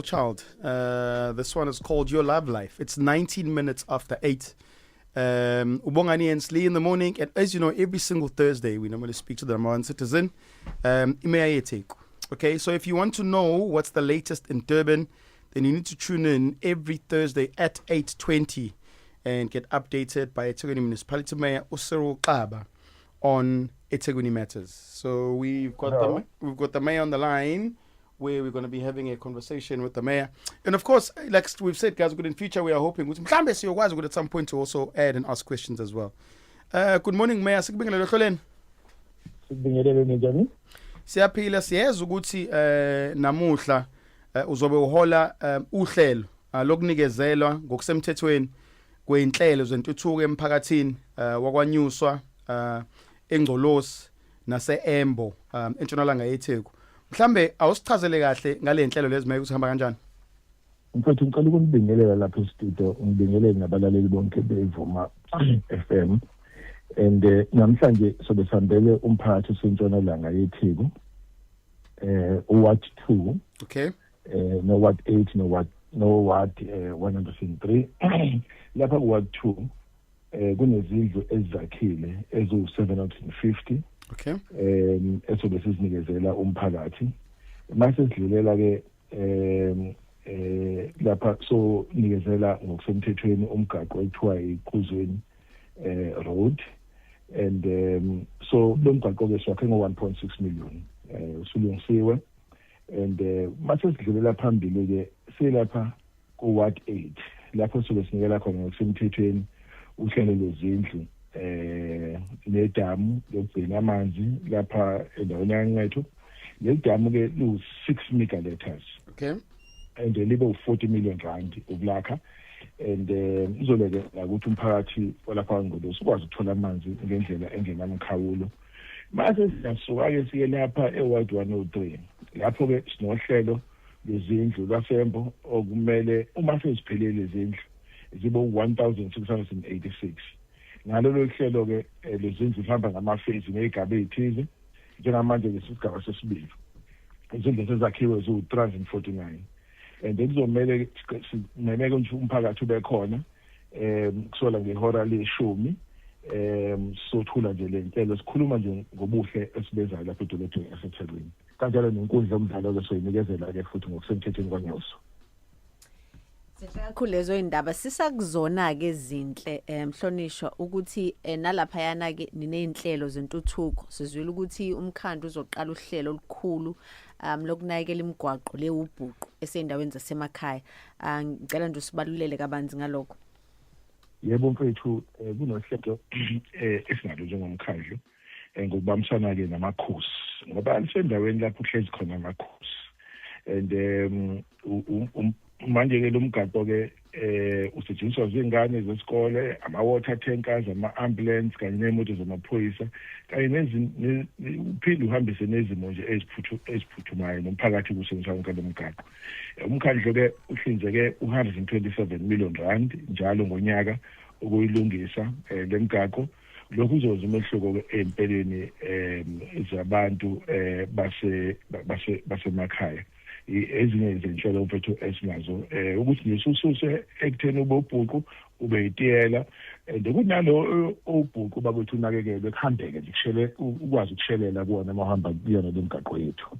Child. This one is called Your Love Life. It's 19 minutes after 8. uBongani and Sli in the morning. And as you know, every single Thursday, we normally speak to the number one citizen, iMeya yeTheku. Okay, so if you want to know what's the latest in Durban, then you need to tune in every Thursday at 8:20 and get updated by eThekwini Municipality Mayor uCyril Xaba on eThekwini Matters. So Hello. We've got the mayor on the line, where we're going to be having a conversation with the mayor. And of course, like we've said, guys, good in future we are hoping ukuthi mhlambe siyokwazi ukuthi at some point to also add and ask questions as well. Good morning, Mayor, sikubingelele ohlelweni. Sikubingelele, ninjani? Siyaphila. Siyeza ukuthi namuhla uzobe uhola uhlelo lokunikezelwa ngokusemthethweni kweinhlelo zentuthuko emphakathini wakwaNyuswa, eNgcolosi nase-Embo, entshonalanga yeTheku. Mhlambe awusichazele kahle ngale nhlelo lezi, Mayor, ukuthi hamba kanjani? Mfowethu, ngicela ukunibingelela lapha e-studio, ngibingelele nabalaleli bonke beVuma FM. And namhlanje sobe sihambele umphakathi osentshonalanga yeTheku. Ward 2 no ward 8, no ward 103. Lapha ku ward 2 kunezindlu ezizakhile eziwu 750 esobe sizinikezela umphakathi. Mase sidlulela ke lapha, so nikezela ngokusemthethweni umgaqo ekuthiwa iQhuzweni road, and so lo mgaqo ke siwakhe ngo 1.6 million, usulungisiwe. And mase sidlulela phambili ke, silapha ku ward 8, lapho sobe sinikela khona ngokusemthethweni uhlelo lwezindlu nedamu lokugcina amanzi lapha endaweni yaNqetho. Leli damu ke lu 6 megaliters and libe u-R40 million ukulakha, and izolekelela ukuthi umphakathi walapha kwaNgcolosi ukwazi ukuthola amanzi ngendlela engenamkhawulo. Mase siyasuka-ke siye lapha e-ward 103, lapho-ke sinohlelo lwezindlu lwasembo okumele uma seziphelele izindlu zibe u-1686. Ngalolo hlelo-ke lezindlu lihamba ngama-phase, ngey'gaba ey'thize. Njengamanje-ke sisigaba sesibili, izindlu sezakhiwe ziwu-349, and kuzomele simemeke nje umphakathi ube khona kusukela ngehora leshumi, sothula nje le nhlelo, sikhuluma nje ngobuhle esibenzayo lapha edolobheni laseThekwini. Kanjalo nenkundla yomdlalo-ke soyinikezela-ke futhi ngokusemthethweni kwaNyoso. Zinhle kakhulu lezo indaba. Sisakuzona ke ezinhle, mhlonishwa, ukuthi nalapha yana ke nineyinhlelo zentuthuko. Sizwile ukuthi umkhandlu uzoqala uhlelo olukhulu lokunakekela imigwaqo lewubhuqu esendaweni zasemakhaya. Ngicela nje usibalulele kabanzi ngalokho. Yebo mfethu, kunohlelo esinalo njengomkhandlu ngokubambisana ke namakhosi, ngoba lisendaweni lapho kuhlezi khona amakhosi, and manje ke lo mgaqo ke usetshenziswa zingane zesikole, ama water tankers, ama ambulance kanye nemoto zamaphoyisa, kanye uphinde uhambise nezimo nje eziphuthumayo nomphakathi kusebenzisa wonke lo mgaqo. Umkhandlu ke uhlinzeke u-R127 million njalo ngonyaka ukuyilungisa lemgaqo. Lokhu kuzoza umehluko ke empeleni zabantu base basemakhaya. Ezinye izinhlelo, mfethu, esinazo ukuthi nje ususe ekutheni ube ubhuqu ube itiyela, and kunalo ubhuqu bakwethu unakekelwe, kuhambeke nje, kushele, ukwazi ukushelela kuwona uma uhamba kuyona lemigaqo yethu.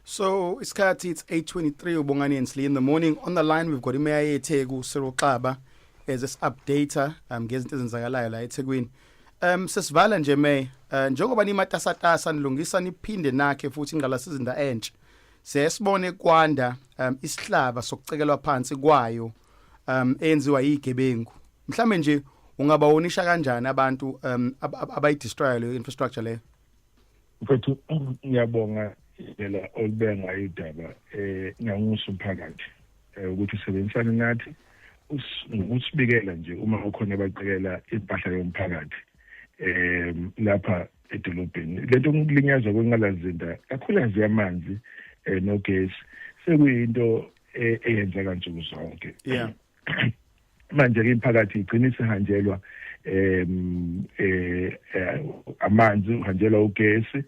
So isikhathi, it's 8:23, uBongani and Sli in the morning. On the line we've got iMeya yeTheku, Cyril Xaba, as this updater ngezinto ezenzakalayo la eThekwini. Sesivala nje, Mayor, njengoba nimatasatasa nilungisa niphinde nakhe futhi ingqalasizinda entsha. Siyasibone kwanda isihlava sokucekelwa phansi kwayo eyenziwa yigebengu. Mhlambe nje ungabawonisha kanjani abantu abayidestroy leyo infrastructure leyo? Mfethu, ngiyabonga indlela olubeka ngayo idaba. Ngiyanxusa umphakathi ukuthi usebenzisane nathi ngokusibikela nje uma ukhona abacekela impahla yomphakathi lapha edolobheni. Lento ukulinyazwa kwenqalasizinda, kakhulukazi yamanzi nogesi, sekuyinto eyenzeka nsuku zonke. Manje ke imphakathi igcina isihanjelwa amanzi, uhanjelwa ugesi.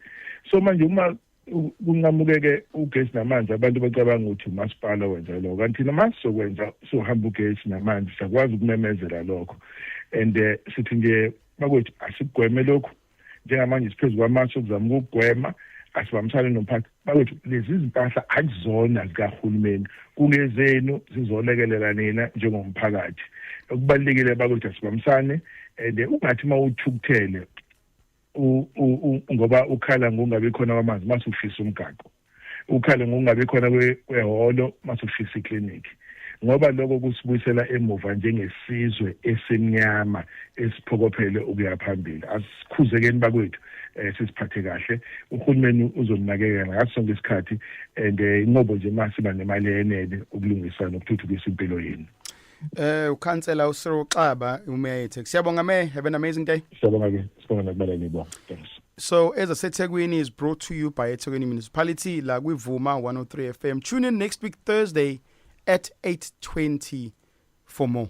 So manje uma Kunqamukeke ugesi namanzi, abantu bacabanga ukuthi umasipala wenza lokho, kanti thina masizokwenza sohamba ugesi namanzi, siyakwazi ukumemezela lokho. And sithi nje bakwethu, asikugweme lokhu. Njengamanje siphezu kwamasu okuzama ukugwema, asibambisane nomphathi bakwethu. Lezi zimpahla akuzona zikahulumeni, kungezenu, zizolekelela nina njengomphakathi. Okubalulekile bakwethu, asibambisane. And ungathi uma uthukuthele ngoba ukhala ngokungabi khona kwamanzi, mase ufisa umgaqo, ukhale ngokungabi khona kwehholo, mase ufisa iklinikhi, ngoba lokho kusibuyisela emuva njengesizwe esimnyama esiphokophele ukuya phambili. Asikhuzekeni bakwethu, sisiphathe kahle. Uhulumeni uzoninakekela ngaso sonke isikhathi, and inqobo nje masiba nemali eyenele ukulungisa nokuthuthukisa impilo yenu. Ukhansela uCyril Xaba, umeya yeTheku. Siyabonga, Mayor. Have an amazing day. Siyabonga ke, sibonga nakubalali bonke. Thanks. So ezaseThekwini is brought to you by eThekwini Municipality la kwiVuma 103 FM. Tune in next week Thursday at 8:20 for more.